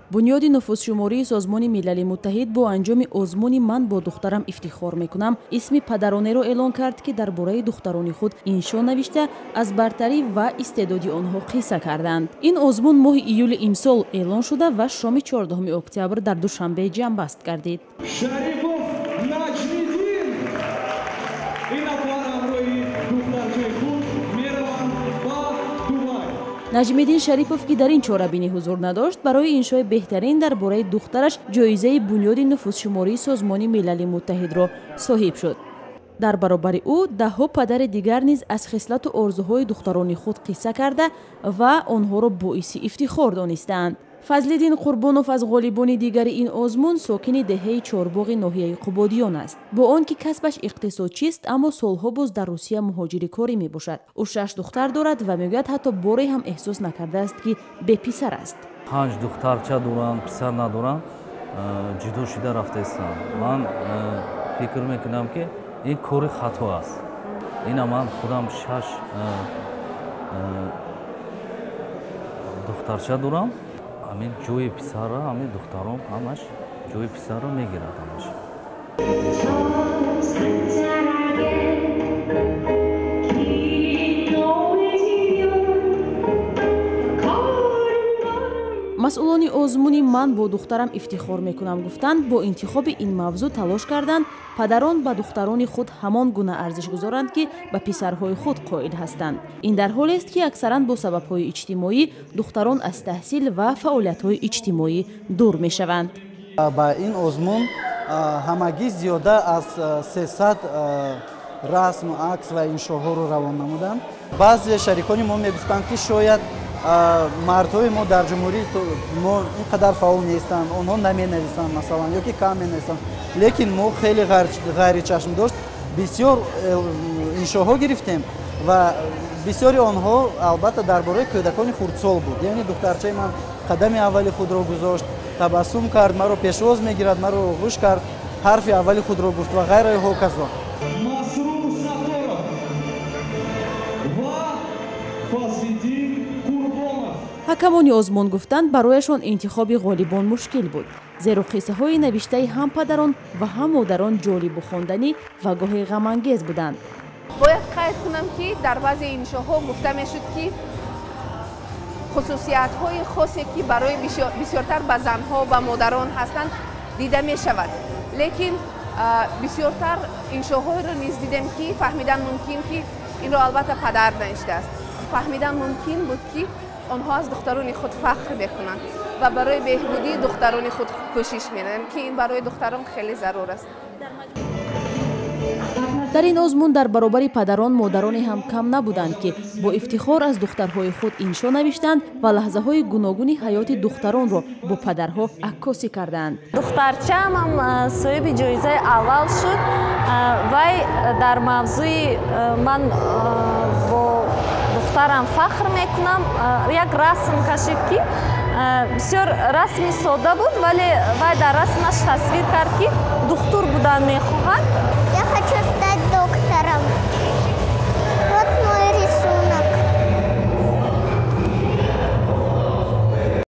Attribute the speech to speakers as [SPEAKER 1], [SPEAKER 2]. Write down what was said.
[SPEAKER 1] Бунёди нуфузшумории Созмони Милали Муттаҳид бо анҷоми озмуни «Ман бо духтарам ифтихор мекунам» исми падаронеро эълон кард, ки дар бораи духтарони худ иншо навишта, аз бартарӣ ва истеъдоди онҳо қисса карданд. Ин озмун моҳи июли имсол эълон шуда ва шоми 14 октябр дар Душанбе ҷамъбаст гардид.
[SPEAKER 2] Шарипов Наҷмиддин, ин нафар ҳамроҳи духтарчаи худ мераванд ба Дубай.
[SPEAKER 1] Наҷмиддин Шарипов, ки дар ин чорабинӣ ҳузур надошт, барои иншои беҳтарин дар бораи духтараш ҷоизаи Бунёди нуфузшумории Созмони Милали Муттаҳидро соҳиб шуд. Дар баробари ӯ даҳҳо падари дигар низ аз хислату орзуҳои духтарони худ қисса карда ва онҳоро боиси ифтихор донистаанд. Фазлиддин Қурбонов аз ғолибони дигари ин озмун, сокини деҳаи Чорбоғи ноҳияи Қубодиён аст. Бо он ки касбаш иқтисодчист, аммо солҳо боз дар Русия муҳоҷири корӣ мебошад. Ӯ шаш духтар дорад ва мегӯяд, ҳатто боре ҳам эҳсос накардааст, ки беписар аст.
[SPEAKER 3] Панҷ духтарча дорам, писар надорам, ҷудо шуда рафтаистам. Ман фикр мекунам, ки ин кори хато аст. Ина ман худам шаш духтарча дорам. Ҳамин ҷои писарро ҳамин духтаром ҳамаш ҷои писарро мегирад ҳамаш.
[SPEAKER 1] Масъулони озмуни «Ман бо духтарам ифтихор мекунам» гуфтанд, бо интихоби ин мавзӯъ талош карданд, падарон ба духтарони худ ҳамон гуна арзиш гузоранд, ки ба писарҳои худ қоил ҳастанд. Ин дар ҳолест, ки аксаран бо сабабҳои иҷтимоӣ духтарон аз таҳсил ва фаъолиятҳои иҷтимоӣ дур мешаванд.
[SPEAKER 4] Ба ин озмун ҳамагӣ зиёда аз 300 расму акс ва иншоҳоро равон намуданд. Баъзе шарикони мо мегуфтанд, ки шояд мардҳои мо дар ҷумҳурии мо ин қадар фаъол нестанд, онҳо наменависанд, масалан, ё ки кам менависанд, лекин мо хеле ғайричашмдошт бисёр иншоҳо гирифтем ва бисёри онҳо албатта дар бораи кӯдакони хурдсол буд. Яъне духтарчаи ман қадами аввали худро гузошт, табассум кард, маро пешвоз мегирад, маро оғӯш кард, ҳарфи аввали худро гуфт ва ғайраи ҳоказо.
[SPEAKER 2] Масрур Сатторов ва Фазлиддин Қурбонов.
[SPEAKER 1] Ҳакамони озмун гуфтанд, барояшон интихоби ғолибон мушкил буд, зеро қиссаҳои навиштаи ҳам падарон ва ҳам модарон ҷолибу хонданӣ ва гоҳе ғамангез буданд.
[SPEAKER 5] Бояд қайд кунам, ки дар баъзе иншоҳо гуфта мешуд, ки хусусиятҳои хосе, ки барои бисёртар ба занҳо, ба модарон ҳастанд, дида мешавад, лекин бисёртар иншоҳоеро низ дидем, ки фаҳмидан мумкин, ки инро албатта падар навиштааст. Фаҳмидан мумкин буд, ки онҳо аз духтарони худ фахр мекунанд ва барои беҳбудии духтарони худ кӯшиш менамоянд, ки ин барои духтарон хеле зарур аст.
[SPEAKER 1] Дар ин озмун дар баробари падарон модароне ҳам кам набуданд, ки бо ифтихор аз духтарҳои худ иншо навиштанд ва лаҳзаҳои гуногуни ҳаёти духтаронро бо падарҳо аккосӣ карданд.
[SPEAKER 6] Духтарчаам соҳиби ҷоизаи аввал шуд. Вай дар мавзӯи «Ман бо духтарам фахр мекунам» як расм кашид, ки бисёр расми сода буд, вале вай дар расмаш тасвир кард, ки духтур будан мехоҳад.
[SPEAKER 7] Я хочу стать доктором.